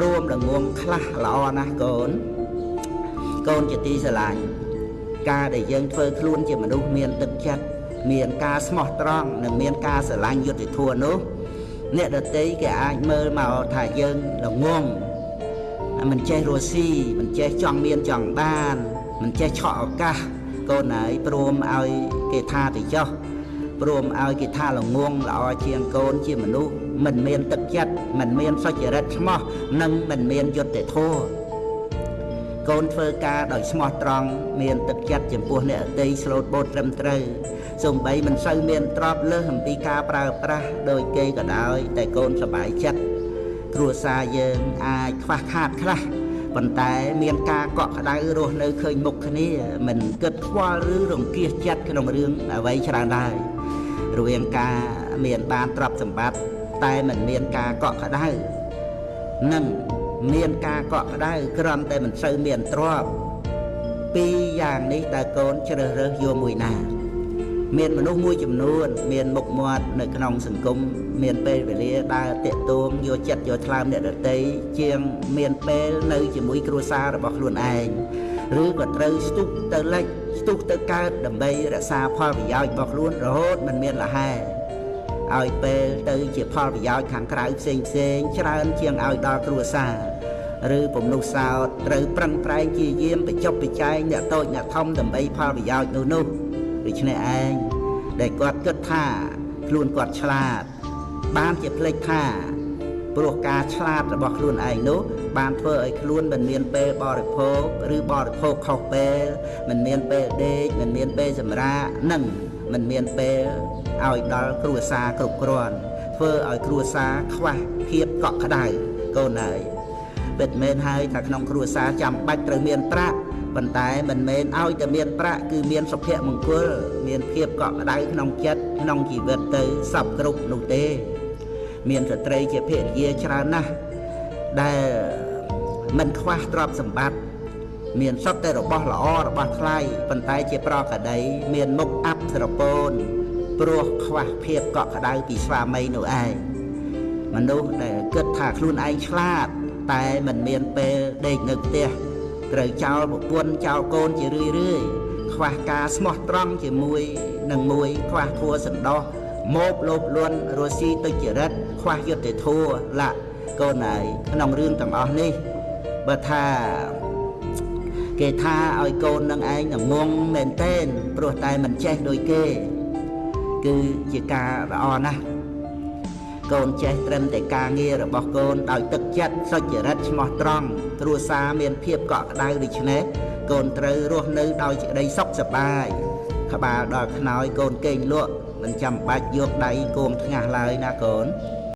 ព្រមល្ងងខ្លះល្អណាស់កូនកូនជាទីស្រឡាញ់ការដែលយើងធ្វើខ្លួនជាមនុស្សមានទឹកចិត្តមានការស្មោះត្រង់និងមានការស្រឡាញ់យុត្តិធម៌នោះអ្នកដទៃគេអាចមើលមកថាយើងល្ងងមិនចេះរស់ស៊ីមិនចេះចង់មានចង់បានមិនចេះឆក់ឱកាសកូនហើយព្រមឲ្យគេថាទៅចុះព្រមឲ្យគេថាល្ងងល្អជាងកូនជាមនុស្សមិនមានទឹកចិត្តមិនមានសុចរិតស្មោះនិងមិនមានយុត្តិធម៌កូនធ្វើការដោយស្មោះត្រង់មានទឹកចិត្តចំពោះអ្នកដទៃស្លូតបូតត្រឹមត្រូវសំបីមិនសូវមានទ្រព្យលើសអំពីការប្រើប្រាស់ដោយគេក៏ដោយតែកូនសប្បាយចិត្តគ្រួសារយើងអាចខ្វះខាតខ្លះប៉ុន្តែមានការកក់ក្ដៅរស់នៅឃើញមុខគ្នាមិនគិតខ្វល់ឬរង្គៀសចិត្តក្នុងរឿងអ្វីច្រើនឡើយរវាងការមានបានទ្រព្យសម្បត្តិតែមិនមានការកក់ក្ដៅនិងមានការកក់ក្ដៅគ្រាន់តែមិនសូវមានទ្រព្យពីរយ៉ាងនេះតើកូនជ្រើសរើសយកមួយណាមានមនុស្សមួយចំនួនមានមុខមាត់នៅក្នុងសង្គមមានពេលវេលាដើរតាក់ទងយកចិត្តយកថ្លើមអ្នកដទៃជាងមានពេលនៅជាមួយគ្រួសាររបស់ខ្លួនឯងឬក៏ត្រូវស្ទុះទៅលិចស្ទុះទៅកើតដើម្បីរក្សាផលប្រយោជន៍របស់ខ្លួនរហូតមិនមានលហែឲ្យពេលទៅជាផលប្រយោជន៍ខាងក្រៅផ្សេងផ្សេងច្រើនជាងឲ្យដល់គ្រួសារឬពំនុះសោតត្រូវប្រឹងប្រែងជាយាមបញ្ចុះបញ្ចែងអ្នកតូចអ្នកធំដើម្បីផលប្រយោជន៍នោះនោះដូច្នេះឯងដែលគាត់គិតថាខ្លួនគាត់ឆ្លាតបានជាភ្លេចថាព្រោះការឆ្លាតរបស់ខ្លួនឯងនោះបានធ្វើឲ្យខ្លួនមិនមានពេលបរិភោគឬបរិភោគខុសពេលមិនមានពេលដេកមិនមានពេលសម្រាកនិងមិនមានពេលឲ្យដល់គ្រួសារគ្រប់គ្រាន់ធ្វើឲ្យគ្រួសារខ្វះភាពកក់ក្ដៅកូនហើយពិតមែនហើយថាក្នុងគ្រួសារចាំបាច់ត្រូវមានប្រាក់ប៉ុន្តែមិនមែនឲ្យតែមានប្រាក់គឺមានសុភមង្គលមានភាពកក់ក្ដៅក្នុងចិត្តក្នុងជីវិតទៅសពគ្រប់នោះទេមានស្ត្រីជាភរិយាច្រើនណាស់ដែលមិនខ្វះទ្រព្យសម្បត្តិមានសុទ្ធតែរបស់ល្អរបស់ថ្លៃប៉ុន្តែជាប្រកដីមានមុខអាប់ស្រពោនព្រោះខ្វះភាពកក់ក្ដៅពីស្វាមីនោះឯងមនុស្សដែលគិតថាខ្លួនឯងឆ្លាតតែមិនមានពេលដេកនៅផ្ទះត្រូវចោលប្រពន្ធចោលកូនជារឿយរឿយខ្វះការស្មោះត្រង់ជាមួយនឹងមួយខ្វះធัวសន្តោសមោបលោភលន់រស់ស៊ីទុច្ចរិតខ្វះយុត្តិធម៌ឡាកូនហើយក្នុងរឿងទាំងអស់នេះបើថាគេថាឲ្យកូននឹងឯងងងមែនទែនព្រោះតែមិនចេះដូចគេគឺជាការល្អណាស់កូនចេះត្រឹមតែការងាររបស់កូនដោយទឹកចិត្តសុចរិតស្មោះត្រង់គ្រួសារមានភាពកក់ក្ដៅដូច្នេះកូនត្រូវរស់នៅដោយសេចក្តីសុខសប្បាយក្បាលដល់ខ្នើយកូនគេងលក់មិនចាំបាច់យកដៃគោមថ្ងាសឡើយណាកូន